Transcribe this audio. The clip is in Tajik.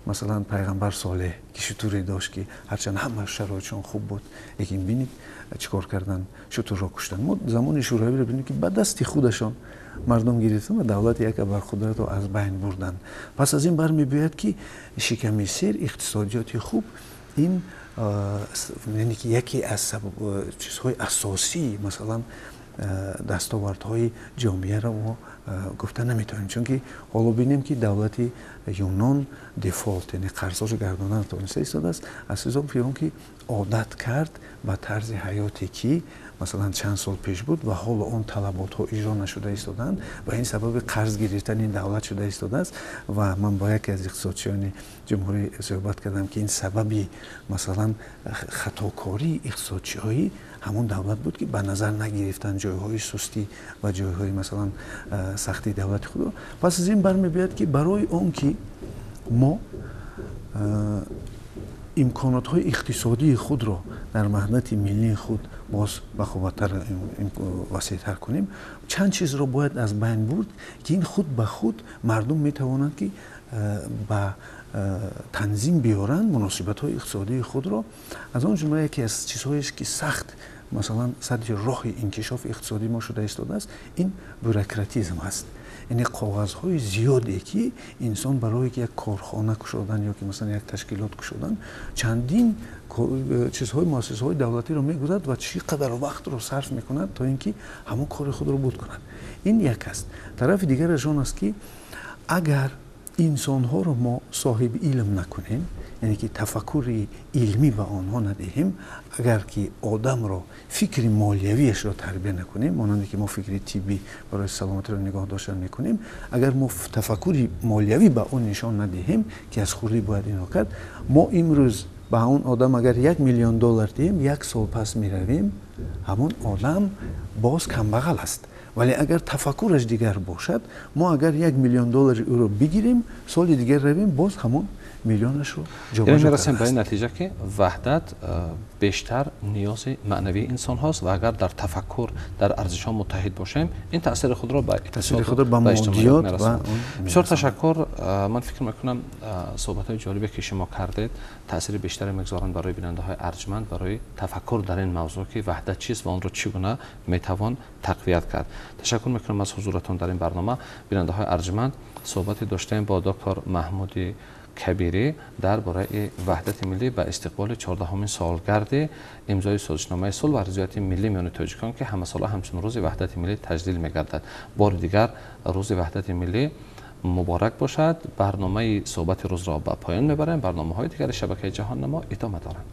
Масалан, пайғамбар Солеҳ, ки шутуре дошт, ки ҳарчанд ҳама шароитшон хуб буд, лекин бинед, чӣ кор карданд, шутурро куштанд. Мо замони Шӯравиро бинем, ки ба дасти худашон мардум гирифтанд ва давлати як абарқудратро аз байн бурданд. Пас аз ин бармебиёяд, ки шиками сер, иқтисодиёти хуб ин, яъне ки яке аз чизҳои асосии, масалан, дастовардҳои ҷомеаро мо гуфта наметавонем, чунки ҳоло бинем, ки давлати Юнон дефолт, яъне қарзҳошо гардонда натавониста истодааст, аз ҳисоби он ки одат кард ба тарзи ҳаёте, ки масалан чанд сол пеш буд, ва ҳоло он талаботҳо иҷро нашуда истодаанд, ва ин сабаби қарз гирифтани давлат шуда истодааст. Ва ман бо яке аз иқтисодчиёни ҷумҳурӣ суҳбат кардам, ки ин сабаби, масалан, хатокории иқтисодчиҳои ҳамон давлат буд, ки ба назар нагирифтанд ҷойҳои сустӣ ва ҷойҳои, масалан, сахтии давлати худро. Пас аз ин бармебиёяд, ки барои он ки мо имконотҳои иқтисодии худро дар ваҳдати миллии худ боз бақувваттар, васеътар кунем, чанд чизро бояд аз байн бурд, ки ин худ ба худ мардум метавонанд, ки ба танзим биёранд муносибатҳои иқтисодии худро. Аз он ҷумла яке аз чизҳоест, ки сахт, масалан, садди роҳи инкишофи иқтисодии мо шуда истодааст, ин бюрократизм аст, яъне коғазҳои зиёде, ки инсон барое ки як корхона кушодан ё ки, масалан, як ташкилот кушодан, чандин чизҳои муассисаҳои давлатиро мегузарад ва чӣ қадар вақтро сарф мекунад, то ин ки ҳамон кори худро буд кунад. Ин як аст. Тарафи дигараш он аст, ки агар инсонҳоро мо соҳиби илм накунем, яъне ки тафаккури илмӣ ба онҳо надиҳем, агар ки одамро фикри молиявиашро тарбия накунем, монанде ки мо фикри тиббӣ барои саломатиро нигоҳ доштан мекунем, агар мо тафаккури молиявӣ ба он нишон надиҳем, ки аз хурдӣ бояд инро кард, мо имрӯз ба он одам агар 1 миллион доллар диҳем, як сол пас меравем, ҳамон одам боз камбағал аст. Вале агар тафаккураш дигар бошад, мо агар 1 миллион доллари ӯро бигирем, соли дигар равем, боз ҳамон миллионашро ҷобаҷо мерасем. Ба ин натиҷа, ки ваҳдат бештар ниёзи маънавии инсонҳост ва агар дар тафаккур, дар арзишҳо муттаҳид бошем, ин таъсири худро ба таъсири худро ба моддиёт ва Бисёр ташаккур. Ман фикр мекунам, суҳбатҳои ҷолибе, ки шумо кардед, таъсири бештаре мегузоранд барои бинандаҳои арҷманд, барои тафаккур дар ин мавзӯъ, ки ваҳдат чист ва онро чӣ гуна метавон тақвият кард. Ташаккур мекунам аз ҳузуратон дар ин барнома. Бинандаҳои арҷманд, суҳбате доштем бо доктор Маҳмуди Кабирӣ дар бораи ваҳдати миллӣ ба истиқболи 14-ҳумин солгарди имзои созишномаи сулҳ ва ризояти миллӣ миёни тоҷикон, ки ҳамасола ҳамчун Рӯзи ваҳдати миллӣ таҷлил мегардад. Бори дигар Рӯзи ваҳдати миллӣ муборак бошад. Барномаи суҳбати рӯзро ба поён мебарем. Барномаҳои дигари шабакаи Ҷаҳоннамо идома доранд.